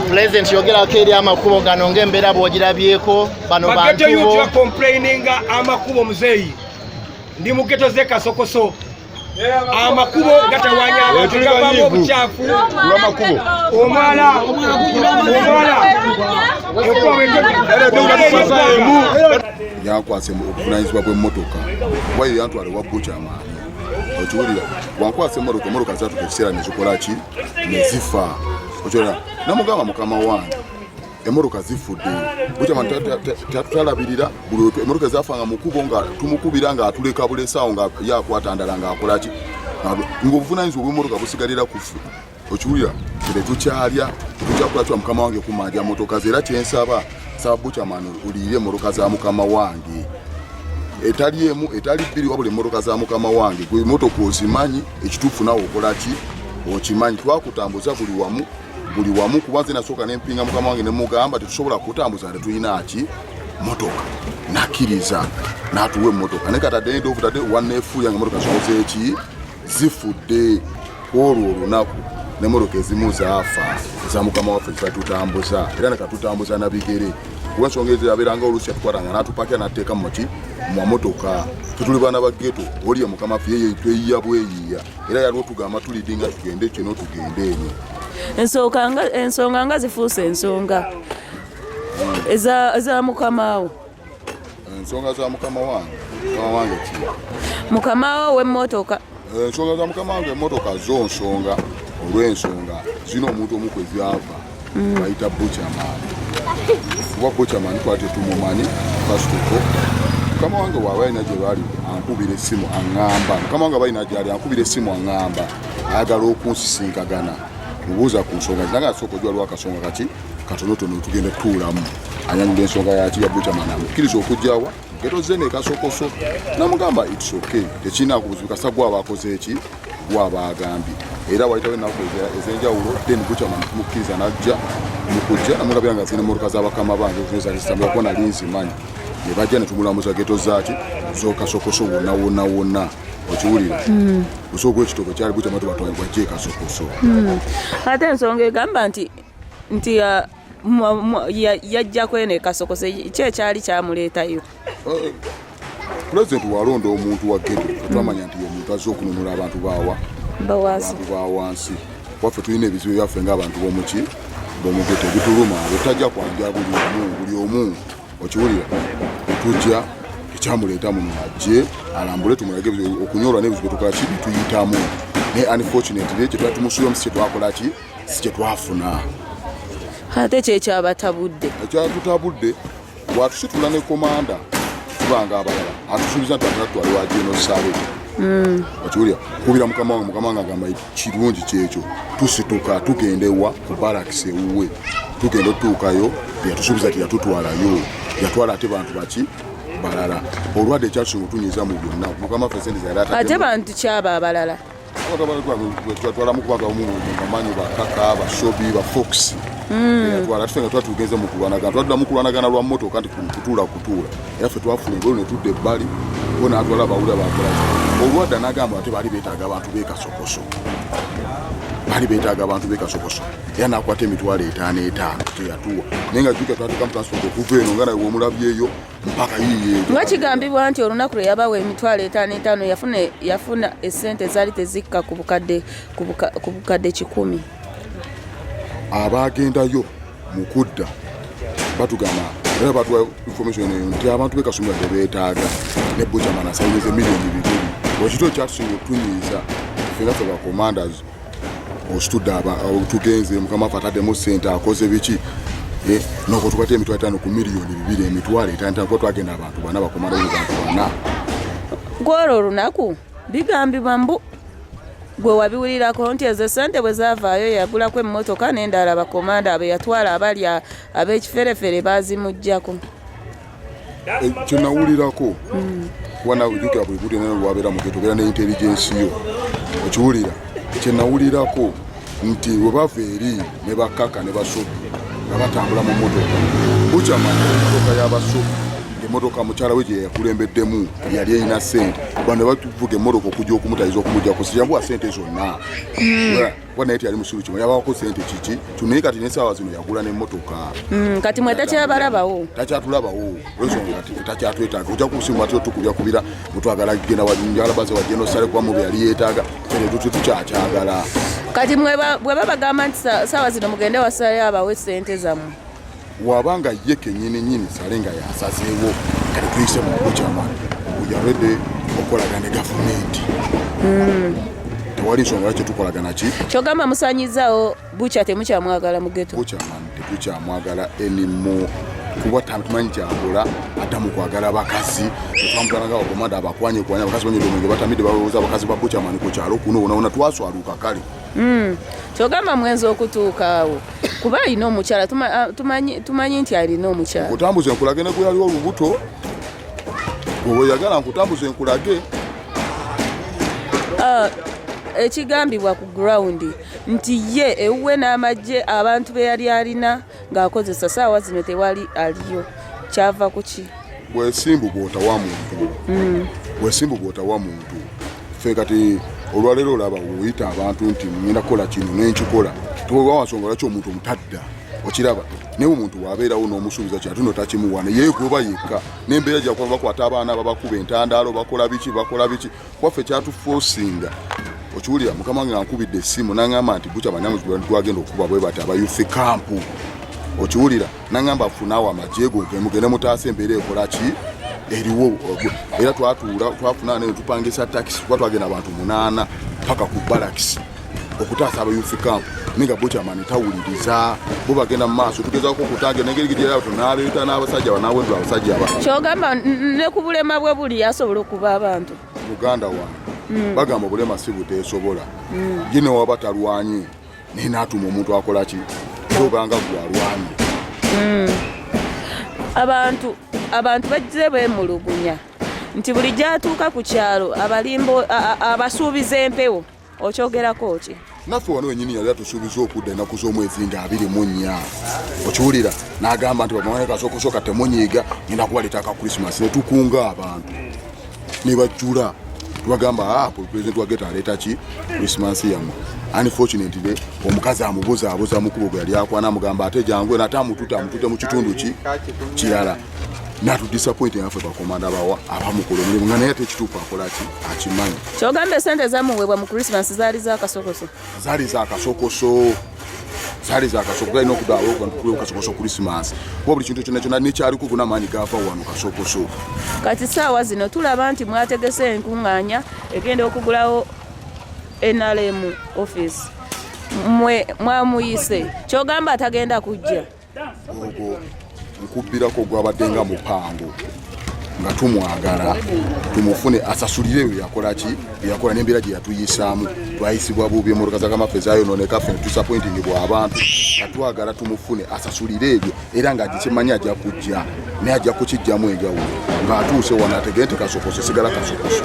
President, yogerako eri amakubo gano ng'embeera bw'ogirabyeko bano Ba ghetto youth bantu bo. Bacomplaininga amakubo. Muzeeyi, ndi mu ghetto z'e Kasokoso. Amakubo gatawanya abantu, gavaamu obukyafu. Olw'amakubo. Omwala, omwala, enkuba. Yankwasa obuvunanyizibwa bw'emmotoka kuba ye yantwala ewa Buchaman. Okiwulira? Wankwasa emmotoka, emmotoka zatuka ekiseera nezikola ki, nezifa. Okiwulira? Namugamba, "Mukama wange, emmotoka zifudde." Buchaman talabirira buli emmotoka ezafanga mu kubo nga tumukubira nga atuleka bulesaawo, nga yakwata ndala ng'akola ki, ng'obuvunanyizibwa bw'emmotoka busigalira ku ffe. Okiwulira? Tetukyalya, tetukyakola kya mukama wange kumanja motoka ze. Era kyensaba, saba Buchaman oliyire emmotoka za mukama wange, etali emu, etali bbiri, wabula emmotoka za mukama wange. Gwe emotoka ozimanyi, ekituufu nawe okola ki, okimanyi. Twakutambuza buli wamu, buli wamu, kuba nze nasooka nempinga mukama wange nemugamba, "Tetusobola kutambuza, tetulina ki, motoka." Nakkiriza natuwa emmotoka, naye kati adde ofutadde waneefuuya nga emotoka zikoze eki, zifudde. Olwo olunaku nemotoka ezimu zaafa eza mukama waffe zitatutambuza, era nekatutambuza na bigere, kuba ensonga ezo yabeeranga oluusi yatukwatanga natupakira nateeka muki, mumamotoka. Tetuli baana ba ghetto, oli ye mukama waffe, yeye tweyiya bweyiya, era yaliwo tugamba tulidinga tugende kino, tugende eno. Ensonga nga zifuuse ensonga eza mukamaawo. Ensonga za mukama wange, mukama wange ki? Mukamaawo w'emmotoka. Ensonga za mukama wange, emmotoka zo nsonga, olw'ensonga zina omuntu omu kwe zyava, bayita Buchaman, kuba Buchaman twali tetumumanyi. First of all, mukama wange waaba alina gye bali ankubira essimu aŋŋamba, mukama wange aba alina gyali ankubira essimu aŋŋamba ayagala okunsisinkagana, mubuuza ku nsonga nange asooka ojja, waliwo akasonga kaki katonotono tugenda tutuulamu, anyanjula ensonga yaki, ya Buchaman, amukkiriza okujjawa ghetto zene Kasokoso. Namugamba, "It's okay, tekirinaako buzibu, kasa gwaba akoze eki, gwaba agambye." Era wayitawo ennaku ez'enjawulo, then Buchaman tumukkiriza najja. Mukujja namulabira nga zina emmotoka z'abakama bange zezalisitambula, kuba nali nzimanyi, ne bajja ne tumulamuza ghetto zaaki, z'Okasokoso wonna wonna wonna. Okiwulira? Osobola ekitoko kyali Buchaman tubatwaye bwajja e Kasokoso. Ate ensonga egamba nti yajjako eno e Kasokoso, ki ekyali kyamuleetayo? Pulezidenti walonda omuntu wa ghetto, tetwamanya nti omuntu azze okununula abantu bawa bawansi. Abantu ba wansi. Waffe tulina ebizibu byaffe ng'abantu b'omuki, b'omu ghetto, ebituluma, betajja kwanja buli omu, buli omu. Okiwulira? Tujja ekyamuleeta muno ajje alambule, tumulage okunyolwa n'ebizibu byetukola ki, bituyitamu. Naye unfortunately kyetwali tumusuubiramu si kyetwakola ki, si kyetwafuna. Ate kyekyabatabudde? Ekyatutabudde, bwatusitula ne komanda tubanga abalala, atusuubiza nti atera tutwale wa General Saleh. Okiwulira? Kubira mukama wange, mukama wange agamba kirungi kyekyo, tusituka tugenda ewa ku barracks ewuwe, tugenda otutuukayo, yatusuubiza teyatutwalayo, yatwala ate bantu baki, balala. Olwadde ekyatusinga otunyiza mu byonna, mukama waffe sente zeyali ate ataddemu- bantu kyaba abalala? Twatwalamu kubanga mumanyi bakaka, basobi, bafox yatwala, tufe nga twali tugenze mu kulwanagana, twadda mu kulwanagana lwa mmotoka nti kutuula kutuula, era ffe twafuna engolo ne tudda ebbali, bo n'atwala bawulira bakola. Olwadda n'agamba ate baali beetaaga abantu b'e Kasokoso, baali beetaaga abantu b'e Kasokoso, era n'akwata 5,000 etaano teyatuwa, naye nga jjuka twateekamu transport okuva eno nga nawe womulabyeyo mpaka yiye. Nga kigambibwa nti olunaku lwe yabawa 5,000 etaano, yafuna esente zaali tezikka ku bukadde 100. Abagendayo mu kudda batugamba, era batuwa information eyo nti abantu b'e Kasumira tebeetaaga, ne Buchaman asayiniza 2 miliyoni. Ekito kyatusinga okutunyiiza ffe nga ffe ba commanders, ositudde tugenze, mukama waffe ataddemu sente, akoze biki, noko tukwate 5,000 ku 2 miliyoni, 5,000 etaano, kuba twagenda abantu bana, bakomanda bantu bana. Kwolwo olunaku bigambibwa mbu gwe wabiwulirako nti ezo sente bwe zaavaayo yagulako emmotoka n'endala, bakomanda abe yatwala abali ab'ekiferefere baazimuggyako. Kyenawulirako, kuba nawe ojjukira buli budde nawe lwabeera mu ghetto obeera ne intelligence yo. Okiwulira? Kyenawulirako nti we bava eri ne bakaka ne basobi nga batambula mu motoka, Buchaman emotoka y'abasobi. Emotoka mukyala we gye yakulembeddemu yali erina sente. Bano batuvuga emmotoka okujja okumutayiza okumujja ku sijambuwa sente zonna. Kuba naye teyali musiru kimu, yabawako sente kiki tunaye. Kati n'essaawa zino yagula n'emmotoka. Kati mwe takyabalabawo? Takyatulabawo, olwensonga kati takyatwetaaga. Ojja kusimu ate otukubya kubira mutwagala genda njagala baze wagenda osale, kuba mu byali yeetaaga fene tuti tukyakyagala. Kati mwe bwe babagamba nti saawa zino mugende wasale abawe sente zammwe? Wabanga ye kenyini nyini sale nga yasazeewo, kati tuyise mu bukyama uyawedde okolagana ne gavumenti. Tewali nsonga lwaki tukolagana ki. Kyogamba musanyizawo bukya, temukyamwagala mu ghetto? Bukyama tetukyamwagala anymore, kuba tumanyi kyakola, ate mukwagala bakazi tetwamutwala nga bakomanda abakwanye kwanya abakazi, banywedde omwenge batamidde, balowooza abakazi ba bukyamani ku kyalo kuno wonawona twaswaluka kale. Kyogamba mwenza okutuuka awo kuba alina omukyala, tumanyi nti alina omukyala. Nkutambuze nkulage ne gwe yali olubuto, gwe weyagala nkutambuze nkulage. Ekigambibwa ku ground nti ye ewuwe n'amagye abantu be yali alina ng'akozesa, saawa zino tewali aliyo, kyava ku ki? Bwesimbu bw'otawa muntu, bwesimbu bw'otawa muntu. Ffe kati olwaleero olaba oyita abantu nti ngenda kukola kino nenkikola, towa nsonga lwaki omuntu omutadda. Okiraba, naye omuntu wabeerawo n'omusuubiza kino ate no takimuwa, neyeegoba yekka n'embeera gyakuba bakwata abaana babakuba entandaalo, bakola biki, bakola biki. Kwaffe kyatufoosinga, okiwulira? Mukama wange ankubidde essimu naŋŋamba nti bukya banyamu twagenda okuba bwe bati aba youth camp, okiwulira? Naŋŋamba funaawo amagye go mugende mutaase embeera ekola ki eriwo. Era twatuula twafuna ne tupangisa takisi, kuba twagenda abantu 8 paka ku barracks okutaasa aba youth camp, naye nga bukyamani tawuliriza, bo bagenda mu maaso. Tugezaako okutangira nengeri gitera tunaleeta n'abasajja banawendula abasajja aba. Kyogamba ne ku bulema bwe buli asobola okuba abantu? Muganda wange, bagamba obulema si buteesobola. Ye newaba talwanye, naye naatuma omuntu akola ki obanga gwe alwanye. Abantu bajje beemulugunya nti buli gyatuuka ku kyalo abalimbo abasuubiza empewo, okyogerako ki? Naffe wano wenyini yali atusuubiza okudda ennaku z'omwezi nga 24, okiwulira? N'agamba nti bamanye kasokosoka temunyiiga, ngenda kubaleeta aka Christmas, ne tukunga abantu ne bajjula, tubagamba, "Ah, president wa ghetto aleeta ki Christmas yammwe." Unfortunately omukazi amubuzaabuza mukubo gwe yali akwana, amugamba ate jangu eno, ate amutute amutute mu kitundu ki kirala, natudisappoint naffe bakomanda bawa abamukola omulimu, nga naye ate ekituufu akola ki akimanyi. Kyogamba esente zamuweebwa mu Christmas zaali zakasokoso? Zaali zakasokoso, zaali zakasokoso. Alina okudaawo kasokoso Christmas, kuba buli kintu kyonna kyonna nekyaliko gona amaanyi gava wano kasokoso. Kati saawa zino tulaba nti mwategese enkuŋŋaanya egenda okugulawo NRM office, mwe mwamuyise, kyogamba atagenda kujja? Ogwo nkubbirako gwabadde nga mupango, nga tumwagala tumufune asasulire ebyo yakola ki byeyakola n'embeera gye yatuyisaamu. Twayisibwa bubi, emotoka zakamaffe zayononeka, ffe netusappointingibwa abantu. Katwagala tumufune asasulire ebyo, era nga agikimanyi ajja kujja, naye ajja kukijjamu enjawulo ng'atuuse wano ategere nti kasokoso sigala kasokoso.